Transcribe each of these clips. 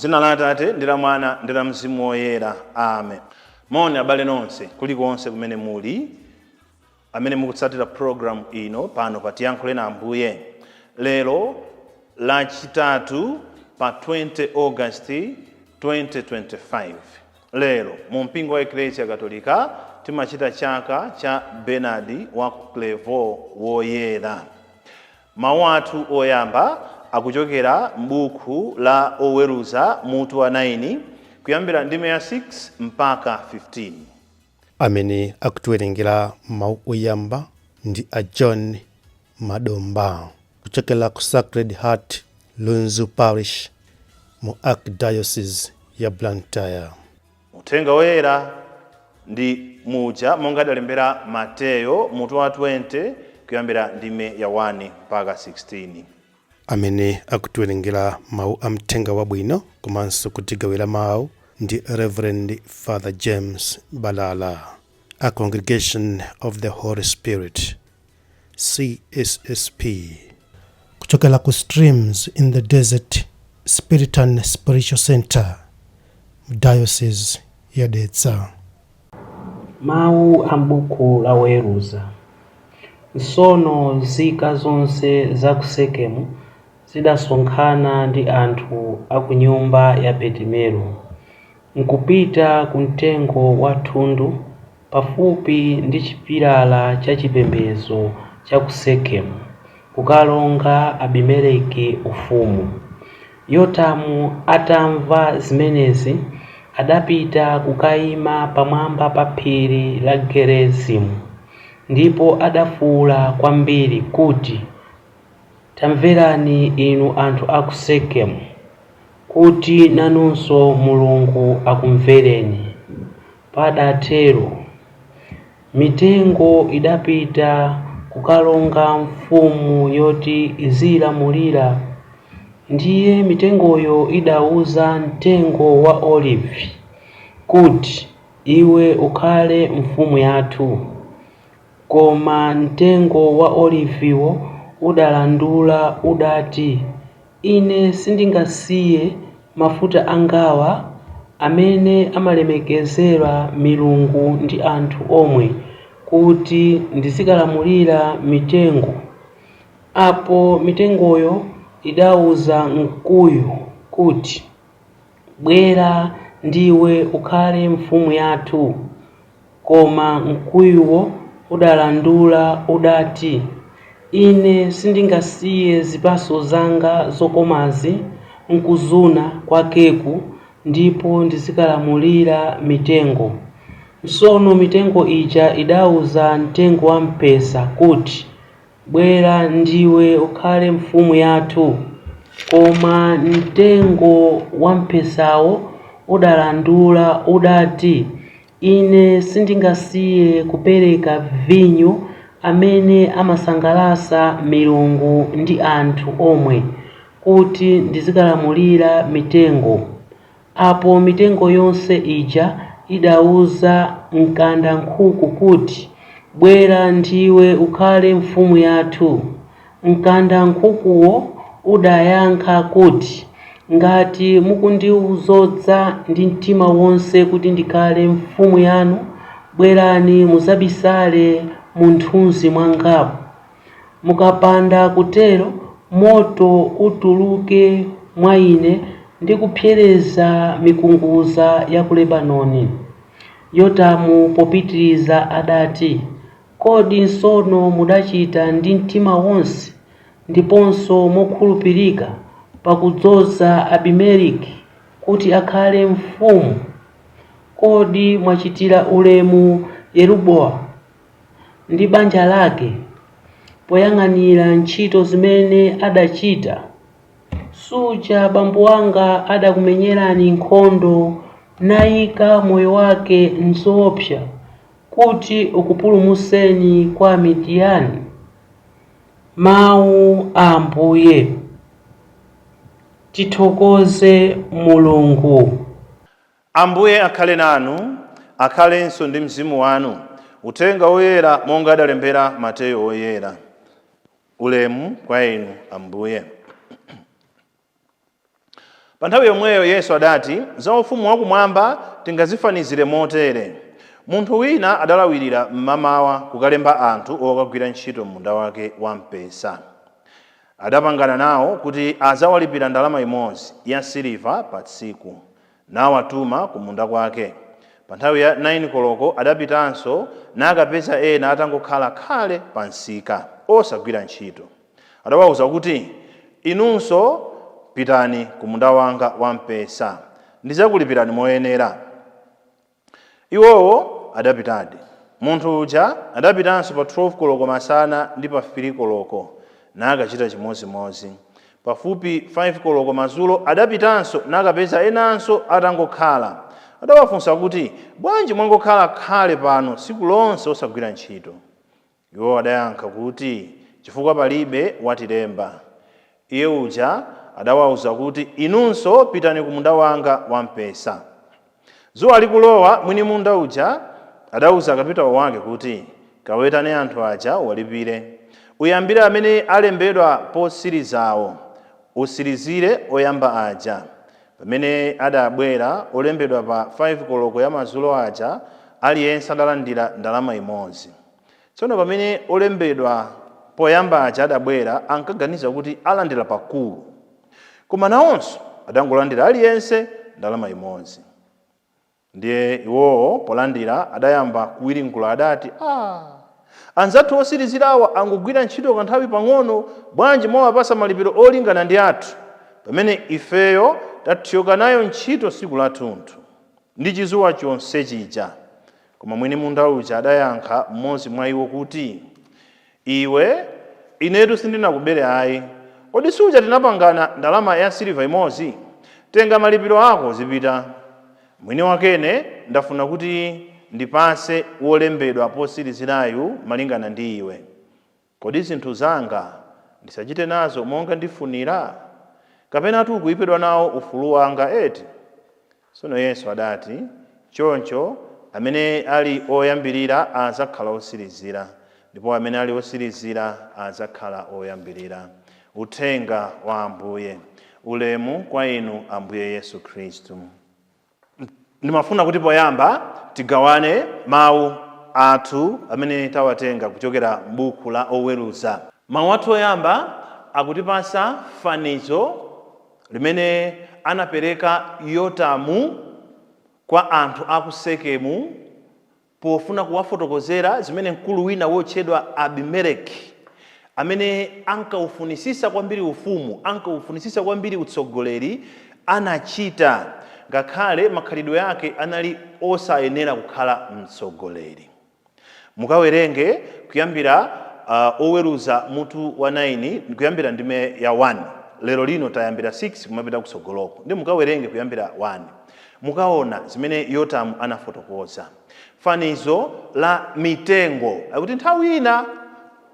Mdzina la Atate ndi la Mwana ndi la Mzimu Woyera. Amen. Moni abale nonse kulikonse kumene muli, amene mukutsatira program ino pano pa Tiyankhule na Ambuye. Lero Lachitatu pa 20 August 2025. Lero mu mpingo wa Eklesia Katolika timachita chaka cha Bernard wa ku Clairvaux Woyera. Mawu athu oyamba akuchokera m'buku la Oweruza mutu wa 9 kuyambira ndime ya 6 mpaka 15. Amene akutiwerengera mawu oyamba ndi a John Madomba kuchokera ku Sacred Heart Lunzu Parish mu Archdiocese ya Blantyre. Uthenga Woyera ndi muja monga adalembera Mateyo mutu wa 20 kuyambira ndime ya 1 mpaka 16. Amene akutiwerengera mawu a mthenga wabwino komanso kutigawira mawu ndi Reverend Father James Balala, a Congregation of the Holy Spirit, CSSP, kuchokera ku Streams in the Desert Spiritan Spiritual Center, Diocese ya Dedza. Mawu a m'buku la Oweruza. Tsono nzika zonse za ku Sekemu zidasonkhana ndi anthu a ku nyumba ya Betimelo, nkupita ku mtengo wa thundu pafupi ndi chipilala cha chipembedzo cha ku Sekemu, kukalonga Abimeleki ufumu. Yotamu atamva zimenezi, adapita kukayima pamwamba pa phiri la Gerizimu, ndipo adafuwula kwambiri kuti, Tamverani inu anthu a ku Sekemu, kuti nanunso Mulungu akumvereni. Padatero, mitengo idapita kukalonga mfumu yoti iziyilamulira. Ndiye mitengoyo idawuza mtengo wa olivi kuti, Iwe ukhale mfumu yathu. Koma mtengo wa oliviwo udalandula udati, Ine sindingasiye mafuta angawa, amene amalemekezera milungu ndi anthu omwe, kuti ndizikalamulira mitengo. Apo mitengoyo idawuza mkuyu kuti, Bwera ndiwe ukhale mfumu yathu. Koma mkuyuwo udalandula udati, Ine sindingasiye zipatso zanga zokomazi nkuzuna kwakeku ndipo ndizikalamulira mitengo. Tsono mitengo ija idawuza mtengo wa mpesa kuti, Bwera ndiwe ukhale mfumu yathu. Koma mtengo wa mpesawo udalandula udati, Ine sindingasiye kupereka vinyo amene amasangalatsa milungu ndi anthu omwe, kuti ndizikalamulira mitengo. Apo mitengo yonse ija idawuza mkandankhuku kuti, Bwera ndiwe ukhale mfumu yathu. Mkandankhukuwo udayankha kuti, Ngati mukundidzodza ndi mtima wonse kuti ndikhale mfumu yanu, bwerani mudzabisale mu mthunzi mwangamu. Mukapanda kutero, moto utuluke mwa ine ndi kupsereza mikungudza ya ku Lebanoni. Yotamu popitiriza adati, Kodi tsono mudachita ndi mtima wonse ndiponso mokhulupirika pakudzoza Abimeleki kuti akhale mfumu? Kodi mwachitira ulemu Yerubaala ndi banja lake, poyang'anira ntchito zimene adachita? Suja bambo anga adakumenyerani nkhondo nayika moyo wake m'zoopsa kuti ukupulumutseni kwa Amidiyani? Mawu a Ambuye. Tithokoze Mulungu. Ambuye akhale nanu, akhalenso ndi mzimu wanu. Uthenga Woyera monga adalembera Mateyo Woyera. Ulemu kwa inu, Ambuye. Pa nthawi yomweyo Yesu adati, za ufumu wakumwamba tingazifanizire motere. Munthu wina adalawirira mmamawa kukalemba anthu okagwira ntchito m'munda wake wa mpesa. Adapangana nawo kuti azawalipira ndalama imodzi ya siliva pa tsiku, nawatuma ku munda kwake. Pa nthawi ya 9 koloko adapitanso nakapeza ena atangokhala khale pa msika osagwira ntchito. Adawawuza kuti, inunso pitani ku munda wanga wa mpesa, ndidzakulipirani moyenera. Iwowo adapitadi. Munthu uja adapitanso pa 12 koloko masana ndi pa 3 koloko nakachita chimodzimodzi. Pafupi 5 koloko madzulo adapitanso nakapeza enanso atangokhala. Adawafunsa kuti, bwanji mwangokhala khale pano tsiku lonse osagwira ntchito? Iwo adayankha kuti, chifukwa palibe watilemba. Iye uja adawawuza kuti, inunso pitani ku munda wanga wa mpesa. Dzuwa likulowa, mwini munda uja adawuza kapitawo wake kuti, kawetane anthu aja uwalipire. Uyambire amene alembedwa potsirizawo, utsirizire oyamba aja. Pamene adabwera olembedwa pa 5 koloko ya madzulo aja, aliyense adalandira ndalama imodzi. Tsono pamene olembedwa poyamba aja adabwera, ankaganiza kuti alandira pakulu. Koma nawonso adangolandira aliyense ndalama imodzi. Ndiye iwowo polandira adayamba kuwiringula, adati, anzathu otsirizirawa angogwira ntchito kanthawi pang'ono, bwanji mwawapasa malipiro olingana ndi athu, pamene ifeyo tathyoka nayo ntchito tsiku lathunthu ndi chizuwa chonse chija. Koma mwini munda uja adayankha mmodzi mwa iwo kuti, iwe, inetu sindinakubere ayi. Kodi suja tinapangana ndalama ya siliva imodzi? Tenga malipiro ako zipita. Mwini wakene ndafuna kuti ndipase wolembedwa potsirizirayu malingana ndi iwe. Kodi zinthu zanga ndisachite nazo monga ndifunira? Kapenatu ukuyipidwa nawo ufulu wanga eti? Tsono Yesu adati, choncho amene ali oyambirira adzakhala otsirizira, ndipo amene ali otsirizira adzakhala oyambirira. Uthenga wa Ambuye. Ulemu kwa inu Ambuye Yesu Khristu. Ndimafuna kuti poyamba tigawane mawu athu amene tawatenga kuchokera m'buku la Oweruza. Mawu athu oyamba akutipasa fanizo limene anapereka Yotamu kwa anthu a ku Sekemu pofuna kuwafotokozera zimene mkulu wina wotchedwa Abimeleki, amene ankaufunisisa kwambiri ufumu, ankaufunisisa kwambiri utsogoleri, anachita, ngakhale makhalidwe ake anali osayenera kukhala mtsogoleri. Mukawerenge kuyambira Oweruza mutu wa 9 kuyambira ndime ya 1. Lero lino tayambira 6 kumapita kutsogoloko, ndi mukawerenge kuyambira 1. Mukaona zimene Yotamu anafotokoza. Fanizo la mitengo, akuti nthawi ina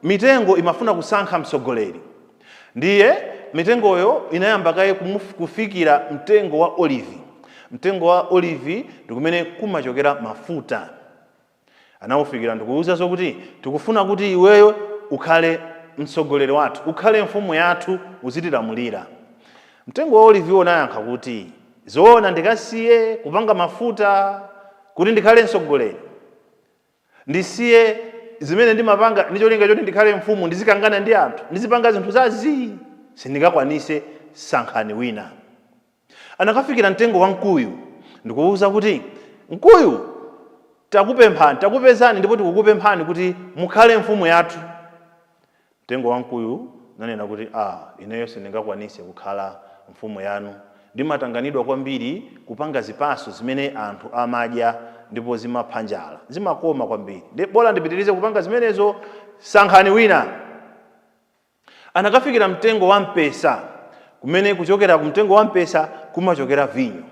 mitengo imafuna kusankha mtsogoleri. Ndiye mitengoyo inayamba kaye kufikira mtengo wa olivi. Mtengo wa olivi ndi kumene kumachokera mafuta. Anawufikira ndikuwuza zokuti tikufuna kuti iweyo ukhale mtsogoleri wathu, ukhale mfumu yathu, uzitilamulira. Mtengo wa oliviwo unayankha kuti, zoona ndikasiye kupanga mafuta kuti ndikhale mtsogoleri? Ndisiye zimene ndimapanga ndi cholinga choti ndikhale mfumu, ndizikangana ndi anthu, ndizipanga zinthu zazi? Sindingakwanise, sankhani wina. Anakafikira mtengo wa mkuyu ndikuwuza kuti, mkuyu, takupemphani, takupezani ndipo tikukupemphani kuti mukhale mfumu yathu. Mtengo wa mkuyu unanena kuti, ineyo sindingakwanise kukhala mfumu yanu. Ndimatanganidwa kwambiri kupanga zipaso zimene anthu amadya ndipo zimapha njala, zimakoma kwambiri, ndi bola ndipitirize kupanga zimenezo, sankhani wina. Anakafikira mtengo wa mpesa, kumene kuchokera ku mtengo wa mpesa kumachokera vinyo.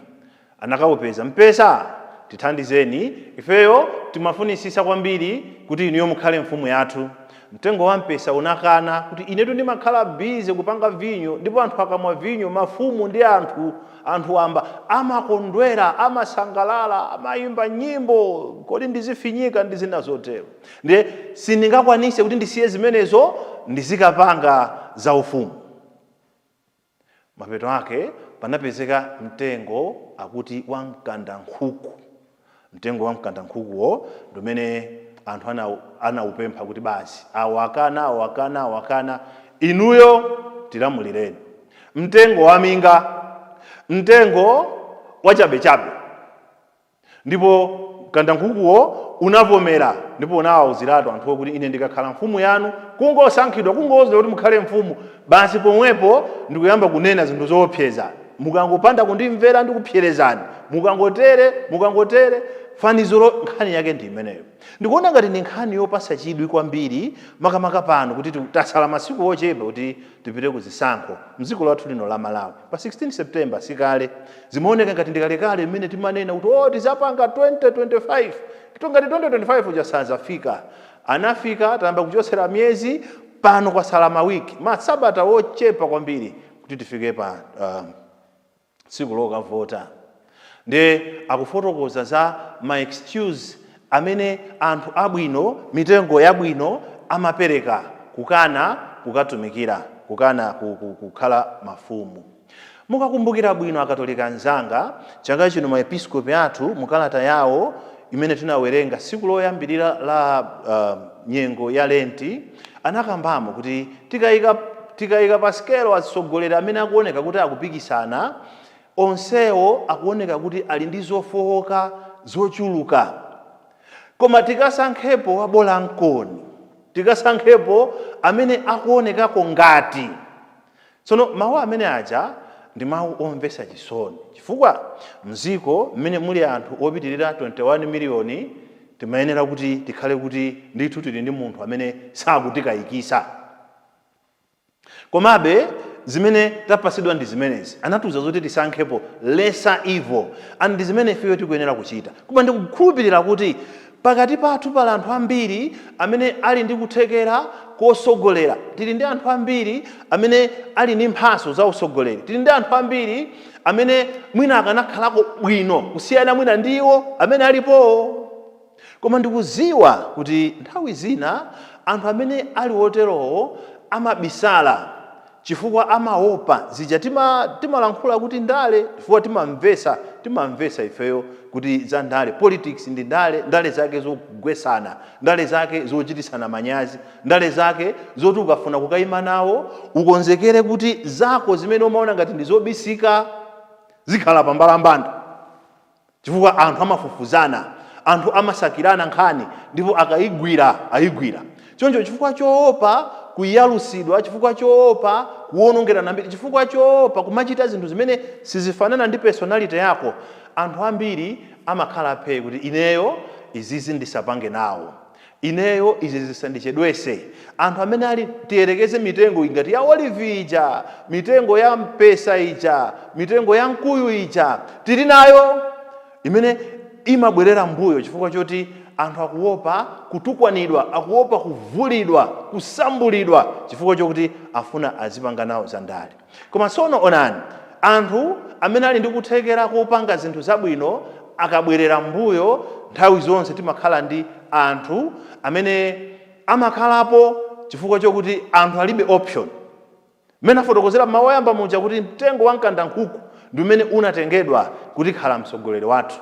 Anakawupeza mpesa, tithandizeni ifeyo, timafunisisa kwambiri kuti inuyo mukhale mfumu yathu. Mtengo wa mpesa unakana kuti inetu ndimakhala busy kupanga vinyo, ndipo anthu akamwa vinyo, mafumu ndi anthu wamba amakondwera, amasangalala, amayimba nyimbo, kodi ndizifinyika ndi zina zotero. Ndiye sindingakwanise kuti ndisiye zimenezo ndizikapanga za ufumu. Mapeto ake Panapezeka mtengo akuti wamkandankhuku. Mtengo wamkandankhukuwo ndimene anthu anaupempha kuti basi, awakana, awakana, awakana, inuyo tilamulireni. Mtengo waminga, mtengo wachabechabe. Ndipo mkandankhukuwo unavomera ndipo unawawuziratu anthuwo kuti ine ndikakhala mfumu yanu, kungosankhidwa, kungowuzidwa kuti mukhale mfumu basi, pomwepo ndikuyamba kunena zinthu zoopseza: mukangopanda kundimvera, ndikupserezani, mukangotere, mukangotere. Fanizolo, nkhani yake ndi imeneyo. Ndikuona ngati ndi nkhani yopasa chidwi kwambiri, makamaka pano kuti tasala masiku ochepa kuti tipite ku zisankho mdziko lathu lino la Malawi pa 16 September. Sikale, zimaoneka ngati ndikalekale mmene timanena kuti, oh, tizapanga 2025. Ngati 2025 uja sazafika, anafika. Tayamba kuchotsera miyezi, pano kwasala mawiki, masabata ochepa kwambiri kuti tifike pa tsiku lokavota. Ndi akufotokoza za ma excuse amene anthu abwino, mitengo yabwino, amapereka kukana kukatumikira, kukana kukhala mafumu. Mukakumbukira bwino, Akatolika anzanga, chaka chino maepiskopi athu mukalata yawo imene tinawerenga tsiku loyambirira la nyengo ya Lenti, anakambamo kuti tikayika pa sikelo atsogoleri amene akuoneka kuti akupikisana, onsewo akuoneka kuti ali ndi zofowoka zochuluka, koma tikasankhepo wabola mkoni, tikasankhepo amene akuonekako ngati. Tsono mawu amene aja ndi mawu omvetsa chisoni, chifukwa mziko mmene muli anthu opitirira 21 miliyoni, timayenera kuti tikhale kuti ndithu tili ndi munthu amene sakutikayikisa. Komabe zimene tapasidwa ndi zimenezi. Anatiuza zoti tisankhepo lesser evil, and ndi zimene ifeyo tikuyenera kuchita. Koma ndikukhulupirira kuti pakati pathu pali anthu ambiri amene ali ndi kuthekera kosogolera. Tili ndi anthu ambiri amene ali ndi mphaso za usogoleri. Tili ndi anthu ambiri amene mwina akanakhalako bwino kusiyana mwina ndi iwo amene alipowo. Koma ndikuziwa kuti nthawi zina anthu amene ali oterowo amabisala chifukwa amaopa zija timalankhula kuti ndale, chifukwa timamvesa ifeyo kuti za ndale, politics ndi ndale, ndale zake zogwesana, ndale zake zochitisana manyazi, ndale zake zoti ukafuna kukayima nawo ukonzekere kuti zako zimene umaona ngati ndi zobisika zikhala pambalambanda, chifukwa anthu amafufuzana, anthu amasakirana nkhani, ndipo akayigwira ayigwira. Choncho chifukwa choopa kuyalusidwa, chifukwa choopa kuwonongerana mbiri, chifukwa choopa kumachita zinthu zimene sizifanana ndi personality yako, anthu ambiri amakhala phee kuti ineyo izizi ndisapange nawo, ineyo izi zisandichedwese. Anthu amene ali, tiyerekeze, mitengo ingati ya olive ija, mitengo ya mpesa ija, mitengo ya mkuyu ija tili nayo, imene imabwerera mbuyo chifukwa choti anthu akuopa kutukwanidwa, akuopa kuvulidwa, kusambulidwa, chifukwa chokuti afuna azipanga nawo za ndale. Koma tsono onani, anthu amene ali ndi kuthekera kopanga zinthu zabwino akabwerera mbuyo, nthawi zonse timakhala ndi anthu amene amakhalapo chifukwa chokuti anthu alibe option. Mmene afotokozera mawu oyamba muja kuti mtengo wa mkandankhuku ndi umene unatengedwa kuti khala mtsogoleri wathu.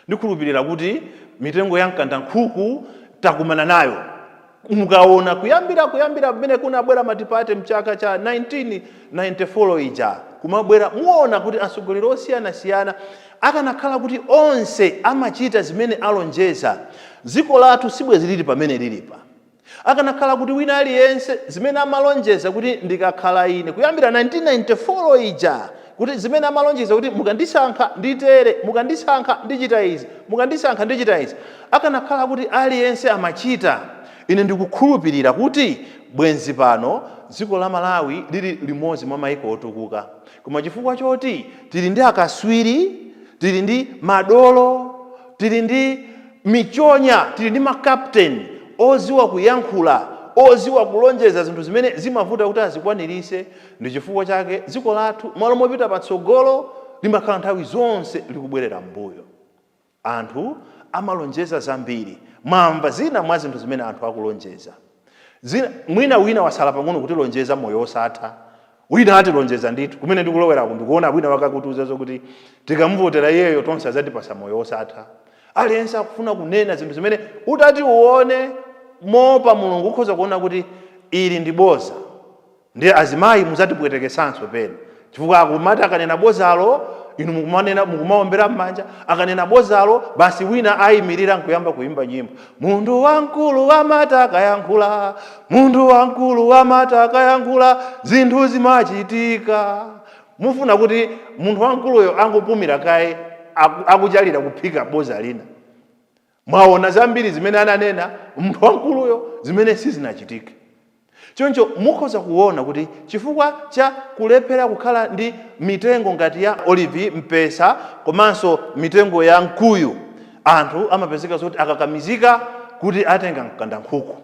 Ndikhulupirira kuti mitengo ya mkandankhuku takumana nayo. Mukaona kuyambira pamene kunabwera multiparty mchaka cha 1994 ija, kumabwera, muona kuti atsogoleri osiyanasiyana akanakhala kuti onse amachita zimene alonjeza, dziko lathu sibwezi lili pamene lilipa. Akanakhala kuti wina aliyense zimene amalonjeza kuti ndikakhala ine, kuyambira 1994 ija, kuti zimene amalonjeza kuti mukandisankha nditere, mukandisankha ndichita izi, mukandisankha ndichita izi, akanakhala kuti aliyense amachita, ine ndikukhulupirira kuti bwenzi pano dziko la Malawi lili limodzi mwa maiko otukuka. Koma chifukwa choti tili ndi akaswiri, tili ndi madolo, tili ndi michonya, tili ndi makapteni oziwa kuyankhula, oziwa kulonjeza zinthu zimene zimavuta kuti azikwanirise, ndi chifukwa chake dziko lathu malo mopita patsogolo limakhala nthawi zonse likubwerera m'mbuyo. Anthu amalonjeza zambiri. Mwamva zina mwa zinthu zimene anthu akulonjeza. Zina, mwina wina wasala pang'ono kutilonjeza moyo wosatha. Wina atilonjeza ndithu. Kumene ndikuloweraku ndikuona wina wakakutiuza zokuti tikamuvotera iyeyo tonse azatipasa moyo wosatha. Aliyense akufuna kunena zinthu zimene utati uone moopa Mulungu ukhoza kuona kuti ili ndi boza. Ndiye azimayi muzatipwetekesanso pena, chifukwa akumati akanena bozalo inu mukumanena, mukumaombera m'manja. Akanena bozalo basi wina ayimirira nkuyamba kuyimba nyimbo, munthu wamkulu wamata akayankhula, munthu wamkulu wamata akayankhula, zinthu zimachitika. Mufuna kuti munthu wamkuluyo angopumira kaye akuchalira kuphika boza lina. Mwaona zambiri zimene ananena munthu wamkuluyo zimene sizinachitike. Choncho mukhoza kuona kuti chifukwa cha kulephera kukhala ndi mitengo ngati ya olivi, mpesa komanso mitengo ya mkuyu, anthu amapezeka zoti akakamizika kuti atenga mkandankhuku.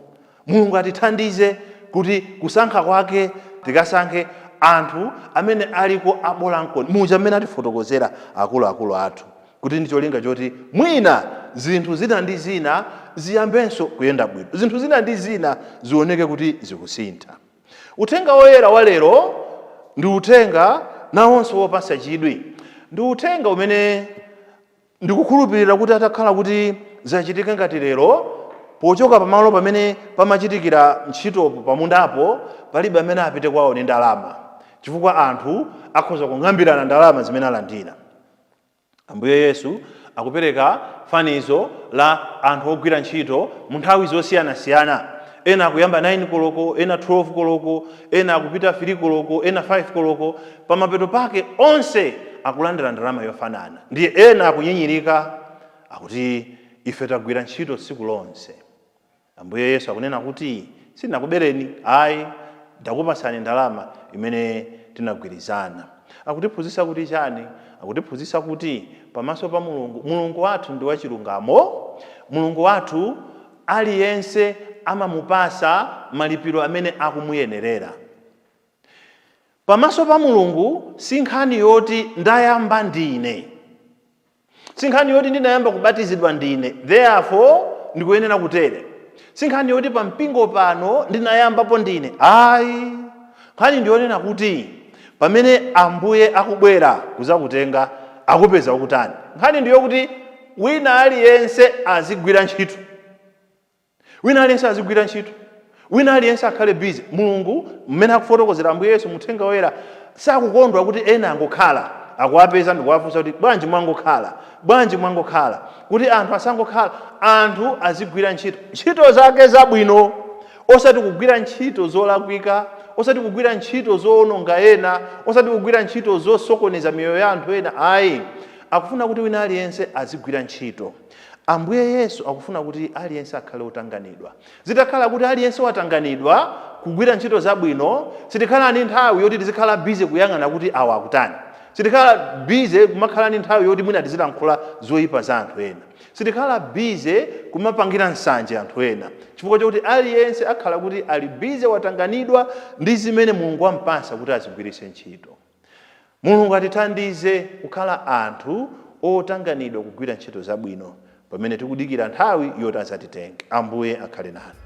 Mulungu atithandize kuti kusankha kwake tikasankhe anthu amene aliko abola mkoni muja amene atifotokozera akuluakulu athu, kuti ndi cholinga choti mwina zinthu zina ndi zina ziyambenso kuyenda bwino, zinthu zina ndi zina zioneke kuti zikusintha. Uthenga woyera wa lero ndi uthenga nawonso wopasa chidwi, ndi uthenga umene ndikukhulupirira kuti atakhala kuti zachitika ngati lero, pochoka pamalo pamene pamachitikira ntchitopo pamundapo, palibe amene apite kwawo ndi ndalama, chifukwa anthu akhoza kung'ambirana ndalama zimene alandira. Ambuye Yesu akupereka fanizo la anthu ogwira ntchito mu nthawi zosiyanasiyana. Ena akuyamba 9 koloko, ena 12 koloko, ena akupita 3 koloko, ena 5 koloko. Pamapeto pake onse akulandira ndalama yofanana. Ndiye ena akunyinyirika, akuti ife tagwira ntchito tsiku lonse. Ambuye Yesu akunena kuti sindinakubereni ayi, ndakupasani ndalama imene tinagwirizana. Akutiphunzitsa kuti chani? Akutiphunzitsa kuti pamaso pa Mulungu, Mulungu wathu ndi wachilungamo. Mulungu wathu aliyense amamupasa malipiro amene akumuyenerera. Pamaso pa Mulungu si nkhani yoti ndayamba ndine, si nkhani yoti ndinayamba kubatizidwa ndine, therefore ndikuyenera kutere, si nkhani yoti pa mpingo pano ndinayambapo ndine, ayi. Nkhani ndiyonena kuti pamene Ambuye akubwera kuzakutenga akupeza ukutani. Nkhani ndiyokuti wina aliyense azigwira ntchito, wina aliyense azigwira ntchito, wina aliyense akhale busy. Mulungu mmene akufotokozera Ambuye Yesu muthenga woyera, sakukondwa kuti ena angokhala. Akuwapeza ndikuwafunsa kuti bwanji mwangokhala, bwanji mwangokhala? Kuti anthu asangokhala, anthu azigwira ntchito, ntchito zake zabwino, osati kugwira ntchito zolakwika, osati kugwira ntchito zoononga ena, osati kugwira ntchito zosokoneza miyoyo ya anthu ena, ayi. Akufuna kuti wina aliyense azigwira ntchito. Ambuye Yesu akufuna kuti aliyense akhale otanganidwa. Zitakhala kuti aliyense watanganidwa kugwira ntchito zabwino, sitikhala ndi nthawi yoti tizikhala busy kuyang'ana kuti awa akutani. Sitikhala busy kumakhala ndi nthawi yoti mwina tizilankhula zoyipa za anthu ena. Sitikhala busy kumapangira nsanje anthu ena, chifukwa chokuti aliyense akhala kuti ali busy, watanganidwa ndi zimene Mulungu wampasa kuti azigwiritse ntchito. Mulungu atithandize kukhala anthu otanganidwa kugwira ntchito zabwino pamene tikudikira nthawi yoti azatitenge. Ambuye akhale nanu.